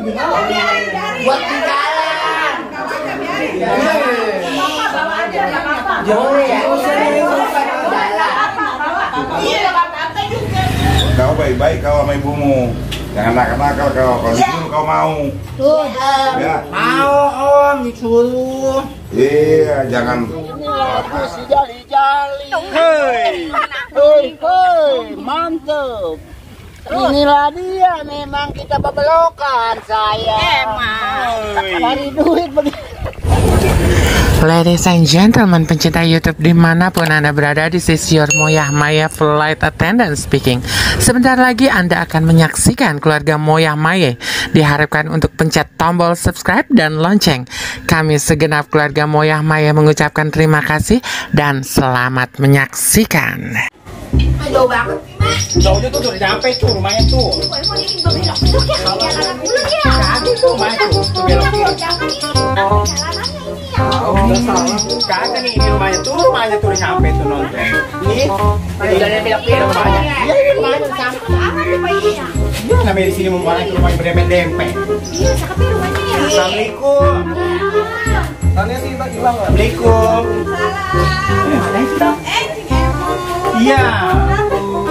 Buat di jalan. Bawa aja, nggak apa-apa. Boleh ya. Kau baik-baik kau sama ibumu. Jangan nakal-nakal kau. Kalau disuruh kau mau. Ya. Mau om disuruh. Iya, jangan. Si jali-jali. Hei, mantep. Inilah dia memang kita bebelokan saya. Emang. Cari duit begitu. Ladies and gentlemen, pencinta YouTube dimanapun Anda berada, this is your Moyah Maya Flight Attendant speaking. Sebentar lagi Anda akan menyaksikan keluarga Moyah Maya. Diharapkan untuk pencet tombol subscribe dan lonceng. Kami segenap keluarga Moyah Maya mengucapkan terima kasih dan selamat menyaksikan. Jauh banget sih, Mak. Jauhnya tuh udah nyampe tuh rumahnya tuh. Mau ini belok-belok ya, kayak anak bulan ya. Kagak tuh rumahnya tuh belok kiri. Jangan ini, jalanannya ini ya. Udah salah. Kagak nih ini rumahnya tuh udah nyampe tuh nonton. Ini udah belok kiri rumahnya. Iya ini rumahnya udah sampai. Aman rumah ini ya. Iya namanya di sini membuat rumahnya berdempet-dempet. Iya, cakepnya rumahnya ya. Assalamualaikum. Tanya sih Mbak hilang nggak? Assalamualaikum. Salam. Iya.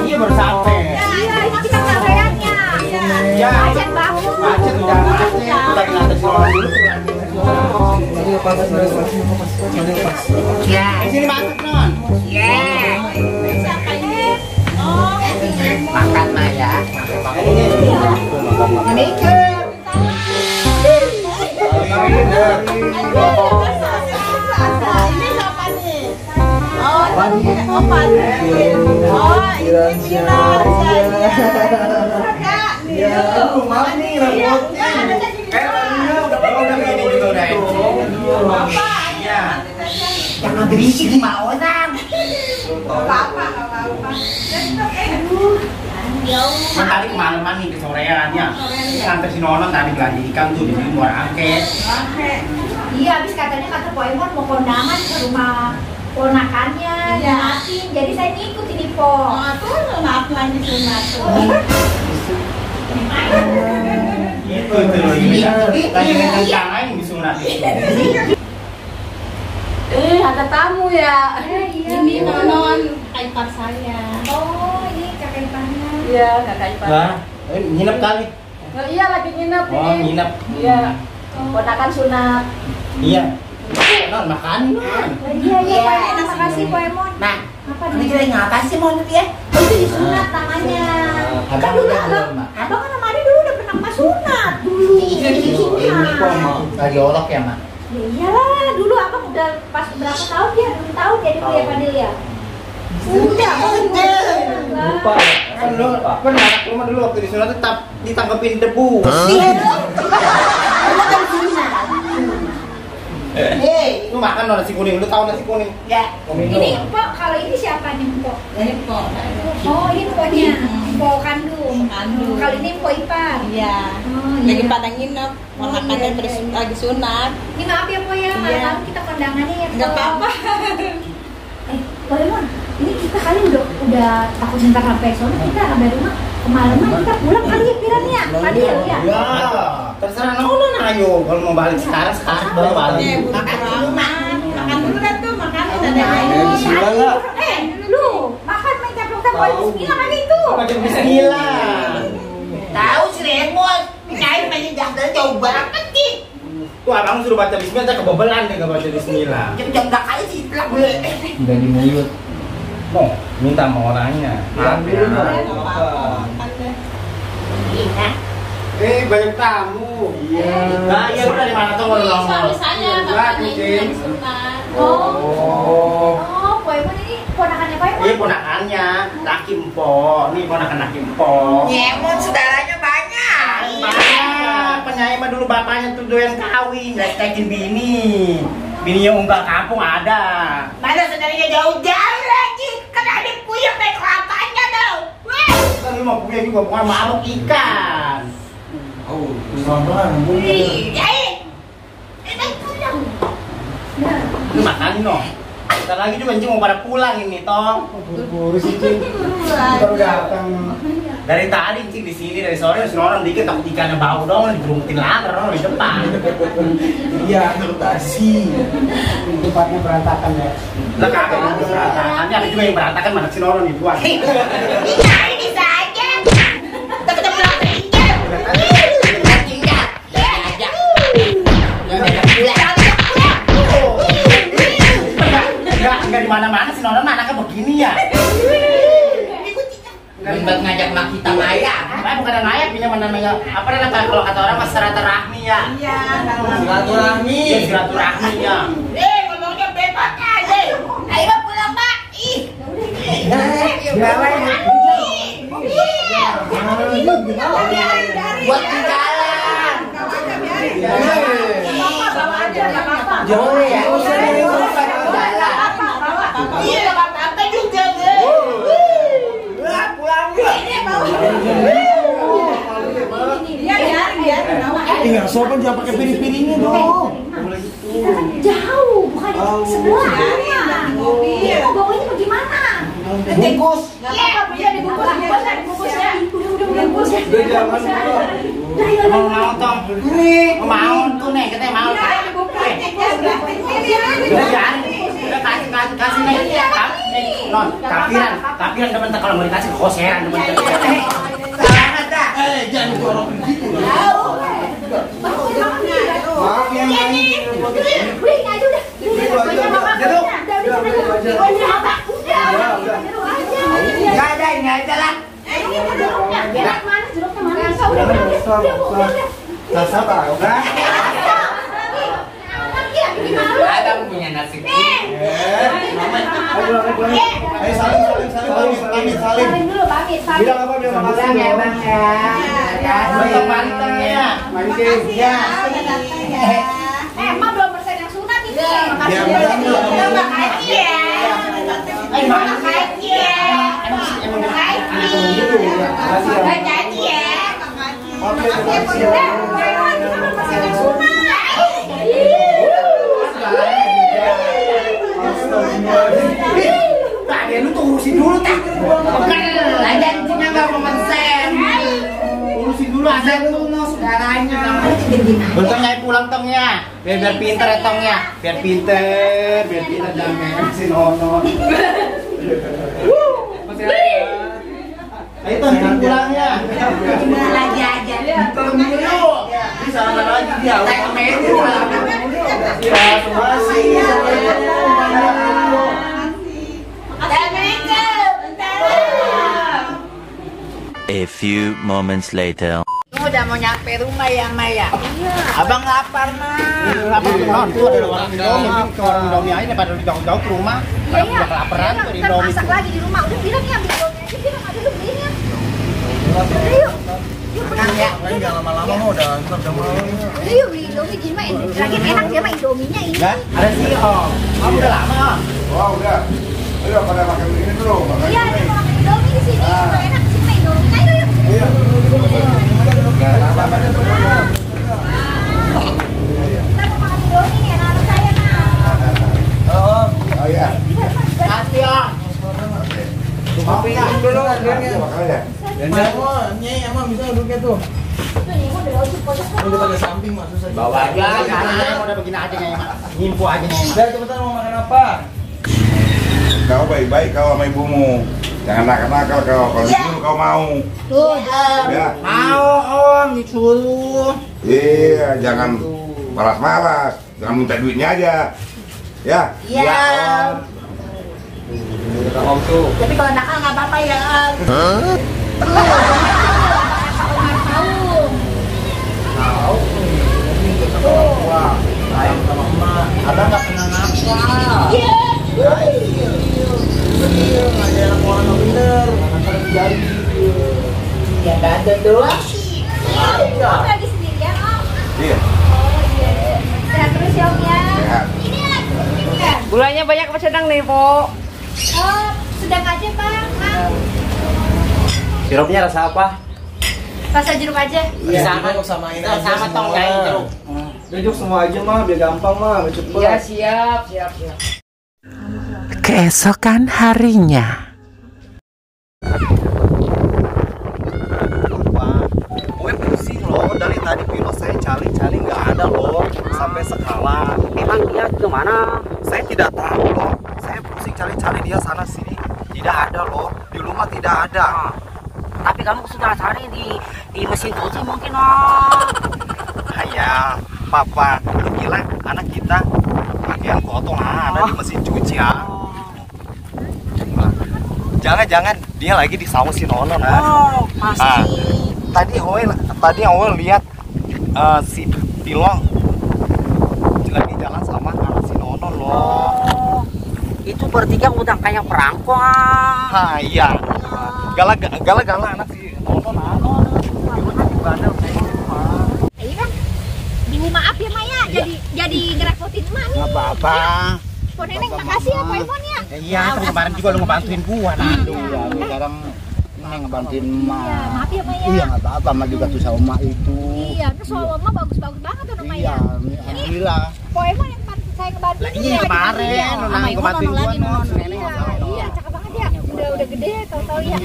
Iya baru sampai. Iya, ini kita sampeannya. Iya. Macet banget. Macet udah macet. Lagi nganter si orang dulu. Ya. Di sini masuk non. Ya. Makan Maya. Ini ke. Jangan berisik lima orang. Apa-apa. Tadi kemalaman nih kesoreannya. Nganter si Nono tadi belanja ikan tuh di Muara Angke. Iya, habis katanya kata Poemon mau kondangan ke rumah ponakannya, dimaafin. Jadi saya ngikut ini Po. Maaf lagi sunat. Itu loh ini. Lagi kencang aja disunat itu. Ada tamu ya. Iya. Ini Nonon, kakak ipar saya. Oh, ini kakak iparnya. Iya, kakak ipar. Wah, nginep kali. Oh, iya lagi nginep Oh, ini. nginep. Iya. Ponakan sunat. Iya. Non makan non. Iya, terima kasih Poemon. Nah, Apa ini nih? kita ngapain sih mau ya? Oh, itu disunat namanya. Kan dulu abang kan sama Adi dulu udah pernah mas sunat dulu. Ini kok mau lagi olok ya mak? Ya iyalah, dulu abang udah pas berapa tahun dia? 6 tahun jadi kuliah Fadil ya. Udah, Lupa. Kan lu kan anak rumah dulu waktu disunat tetap ditangkepin debu. Iya dong. Lu kan sunat. Lu makan nasi kuning, lu tahu nasi kuning? Ya. Ini Mpok, kalau ini siapa nih Mpok? Oh, ini Mpoknya. Mpok kandung. Kalau ini Mpok ipar. Iya. Oh, Lagi iya. pada nginep, ponakannya iya, terus iya. lagi sunat. Ini maaf ya Po ya, Iya. malam kita kondangannya ya Po. Enggak apa-apa. Poemon, ini kita kali udah takut ntar sampai sono kita sampai rumah kemalaman kita pulang kali ya Pirania. Tadi ya. Ya, terserah Nono ayo. Kalau mau balik sekarang baru balik. Makan dulu, makan dulu kan tuh, makan udah ada Lu makan main caplok poin bismillah kali itu. Macam bisa hilang. Tahu si Remon, nyai main jalan jauh banget sih. Tuh abang suruh baca bismillah, saya kebobelan dia nggak baca bismillah. Jam-jam nggak kali sih pelak gue. Udah di mulut. Mau minta sama orangnya. Banyak tamu. Iya. Nah, iya udah di mana tuh kalau Ini ngomong. suami saya, bapaknya ini yang sunat. Oh. Oh, Poemon ini ponakannya Poemon. Ini ponakannya, laki empok. Nih ponakan laki empok. Nyemon saudaranya banyak. Banyak. Penyanyi mah dulu bapaknya tuh doyan kawin, ngekin bini. Bininya unggal kampung ada. Mana saudaranya jauh-jauh lagi. Kan adik puyeng naik kelapanya tau. Weh. Kan lu mau punya juga bukan makhluk ikan. Oh, Wih, nyai. Naik puyeng. lu makan no. Bentar lagi juga Cing mau pada pulang ini, Tong. Buru sih, Cing. Baru datang. Dari tadi Cing di sini dari sore masih orang dikit takut ikannya bau dong digerumutin later di depan. Iya, rotasi. Tempatnya berantakan ya. Lah kagak berantakan, ada juga yang berantakan mana sih orang dibuang. Iya, ini saja. Kita pulang saja. Tinggal. Diajak. Enggak di mana-mana sih orang anaknya begini ya. Ribet ngajak mak kita Maya. Bukan ngajak, ini namanya apa namanya kalau kata orang mas silaturahmi ya. Iya, Silaturahmi. Iya silaturahmi ya. Ngomongnya bebas aja. Ayo pulang, Pak. Ih. Buat di jalan. bawa aja, nggak apa-apa. Jauh ya. Iya, apa juga deh. Pulang ya. Ini bawa. Biar. Nggak sopan jangan pakai piring-piringnya dong. Jauh, bukan sebelah. Mobil. Mau bawanya bagaimana? Bungkus. Nggak apa-apa, bisa dibungkus ya. Udah bungkus ya. Udah jangan. Mau Tong. Mau tuh nih katanya mau. Udah kasih nih. Non, kafiran demen kalau mau dikasih koseran demen. Jangan dorong begitu lah. Maaf ya, Nani. Bring aja udah. Nggak ada lah. Rasa tahu kan? Adam punya nasi. Ayo saling, pamit. Bilang apa? Bilang makasih ya, Bang ya. Manteng ya. Mancing ya. Emang belum persen yang sunat ini. Ya, Makasih ya. Makasih ya. Gitu ya. Makasih ya. Makasih ya. Oke, makasih ya. Tadi lu tuh urusin dulu tak. Lajan cina nggak mau mensen. Urusin dulu ada lu no saudaranya. Untung nyai pulang Tong ya. Biar pinter ya Tong ya. Biar pinter jangan kayak si Nono. Ayo Tong pulang ya. Lagi aja. Tolong dulu. Bisa mana lagi dia. Ya, terima kasih. A few moments later. Udah mau nyampe rumah ya Maya. Abang lapar mah. Abang non tuh ada orang Indomie, ke warung Indomie aja daripada jauh-jauh ke rumah. Kayak udah kelaparan tuh di Ntar Indomie. masak lagi di rumah. Udah bilang ya ambil Indomie aja. Bilang ada lu beliin ya. Udah yuk. Yuk Makan ya. Jangan lama-lama mau udah malam. Udah yuk beli Indomie gini mah lagi enak dia mah Indominya ini. Kan? Ada sih Om. Om udah lama Om. Wah udah. Ayo pada makan ini dulu. Makan Iya, ada mau makan Indomie di sini. Enak sih mah Indomie. Ayo yuk. Iya. Kita mau makan Indomie nih, anak saya mah. Oh iya. Kasih Om. Kopi dulu Makan ya. Nyai emang bisa duduknya tuh. Ini udah lojik pojok. Udah pada samping Mak, susah. Bawa aja, karena udah begini aja nih, Mak. Ngimpu aja nih, Mak. Udah cepetan mau makan apa? Kau baik-baik kau sama ibumu. Jangan nakal-nakal kau. Kalau disuruh kau mau. Tuh, Ya. Mau Om, disuruh. Iya, jangan malas-malas. Jangan minta duitnya aja. Ya. Iya. Om tuh. Tapi kalau nakal nggak apa-apa ya Om. Wah, sayang sama emak. Abang nggak pernah nakal. Iya, nggak ada anak orang nggak bener. Nggak terjadi. Ya nggak ada doang. Om lagi sendirian, Om. Iya. Oh iya. Sehat terus ya, Om ya. Sehat. Ini kan. Gulanya banyak apa sedang nih, Po? Oh, sedang aja, Pak. Mang. Sirupnya rasa apa? Rasa jeruk aja. Iya, Sama. kita samain aja Sama Tong semua. kayak jeruk. Duduk semua aja mah, biar gampang mah, biar cepet. Iya, siap. keesokan harinya. Gue pusing loh, dari tadi pilot saya cari-cari nggak ada loh, sampai sekarang. Emang dia kemana? Saya tidak tahu loh, saya pusing cari-cari dia sana sini, tidak ada loh, di rumah tidak ada. Tapi kamu sudah cari di mesin cuci mungkin oh. Ya, papa bilang anak kita pakaian kotor ada di mesin cuci ya. Jangan-jangan dia lagi di sawah si Nono nah. Oh, pasti. Tadi awal lihat si Pilo lagi jalan sama anak si Nono loh. Oh, itu bertiga udah kayak perangko. Iya. Gala-gala anak si Nono nah. Iya kan? Ibu maaf ya Maya, jadi ngerepotin emak nih. Nggak apa-apa. Po Neneng makasih ya Po Emon ya. Iya, kan kemarin juga lu ngebantuin gua nanti. Ya, sekarang Neng ngebantuin emak. Iya, maaf ya Maya. Iya, nggak apa-apa, emak juga tuh sama emak itu. Iya, terus soal emak bagus-bagus banget tuh Maya. Iya, alhamdulillah. Po Emon yang kemarin saya ngebantuin. Lah iya kemarin, lu nang ngebantuin gua non. Iya, cakep banget ya. Udah gede, tahu-tahu ya.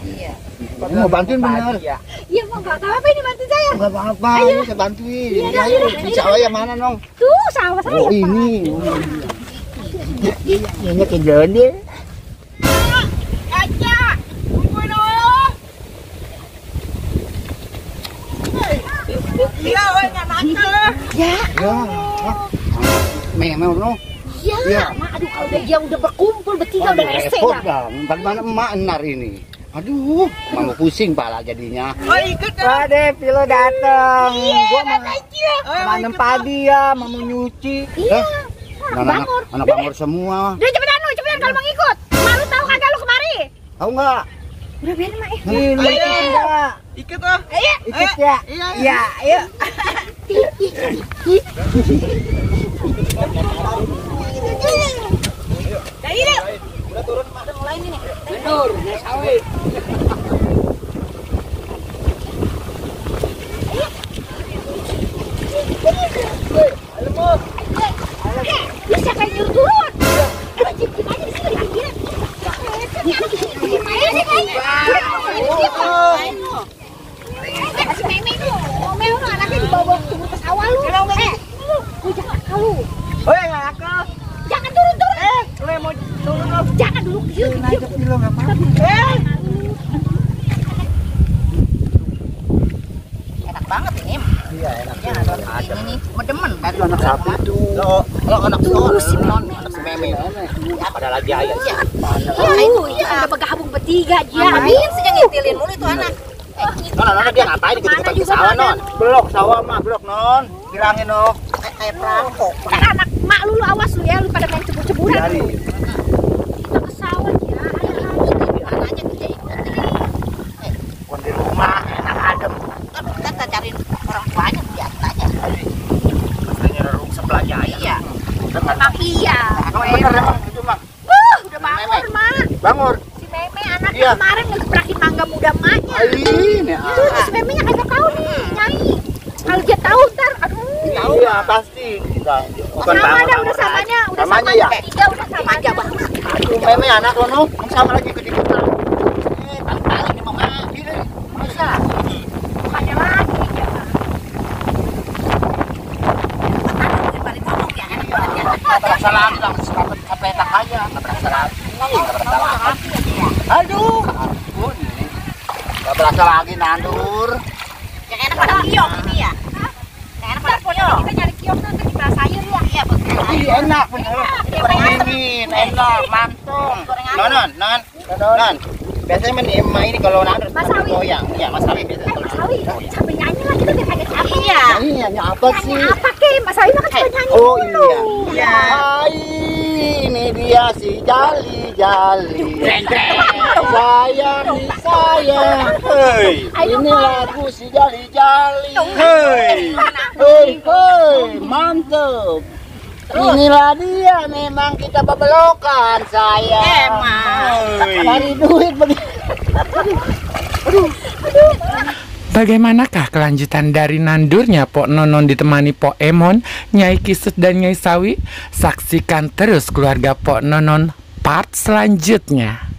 Iya. Kamu mau bantuin bener? Iya, mau nggak apa-apa ini bantuin saya. Nggak apa-apa, ini saya bantuin. Iya, Ya, iya, di sawah yang mana nong? Tuh, sawah saya. Oh ini. Ini kejadian. Aja, tunggu dulu. Iya, nggak nakal. Ya. Ya. Memang nong. Iya, Mak. Aduh, kalau dia udah berkumpul bertiga udah rese repot ya. dong. Bagaimana emak enar ini? Aduh, mau pusing pala jadinya. Oh, ikut dong. Waduh, Pilo datang. Iya, Gua mau makasih. nanam padi ya, mau nyuci. Iya. Anak bangor semua. Udah cepetan kalau mau ikut. Malu tahu kagak lu kemari? Tahu nggak? Udah biarin Mak. Nih, lu ikut enggak? Ikut dong. Ayo. Ikut ya? Iya, ayo. Lu siapa yang nyuruh turun? Wajib aja di sini di pinggiran. Kasih meme lu. Meme lu anaknya dibawa turun ke sawah lu. Lu jangan kalau. Oi, nggak akal. Jangan turun. Lu yang mau turun lo? Jangan dulu diam. Pilo nggak apa-apa. Enak banget ini. Iya, enaknya Ini nih, demen banget. anak sapi itu. Lo anak Tuh si non, anak si Meme. Pada lagi ayah. Iya, udah bergabung bertiga aja. Amin saja ngintilin mulu itu anak. Non, dia ngapain ikut-ikutan ke sawah non? Blok sawah mah, blok non. Bilangin non. Kayak perangko. Kan anak mak lu awas lu ya, lu pada main cebur-ceburan lu. Kita ke sawah ya, Mana aja kerja ikut. Kon di rumah enak adem. Kita cariin orang tuanya biasanya. Rasanya rerung sebelahnya ayah. Iya. emang iya. Bener emang itu mah. Udah bangun mak. Bangun. Si Meme anaknya Iya. kemarin ngegeprakin mangga muda emaknya. Ini. Tuh si Memenya kagak tahu nih Nyai. Kalau dia tahu ntar, aduh. Iya pasti. Bukan Sama bangun. dah, udah samanya, udah Samanya sama ya? tiga udah sama aja bang. Aduh, Meme anak lo noh, sama lagi ikut-ikutan. Tali-tali nih mama. Gini. Bisa. Bukannya lagi. Nggak berasa lagi lah, sampai tak aja. Nggak berasa lagi. Nggak berasa lagi. Aduh. Nggak berasa lagi nandur. Yang enak pada kiok ini ya. Yang enak pada kiok. Kita nyari kios nanti kita sayur ya. Iya betul. Ih, enak bener. Dingin, enak, mantap. Non. Biasanya main ini kalau nandur Mas Sawi. goyang. Iya, Mas Sawi biasanya. Mas Sawi, sampai nyanyi lah kita biar kagak capek. Iya. Nyanyi apa sih? Nyanyi apa ke? Mas Sawi mah kan suka nyanyi Oh dulu. iya. Hai, ini dia si Jali. Sayang, sayang. Hei, ini lagu si Jali. Hei, mantep. Inilah dia, memang kita bebelokan sayang. Emang. Cari duit begitu. Bagaimanakah kelanjutan dari nandurnya Pok Nonon ditemani Pok Emon, Nyai Kisut dan Nyai Sawi? Saksikan terus keluarga Pok Nonon part selanjutnya.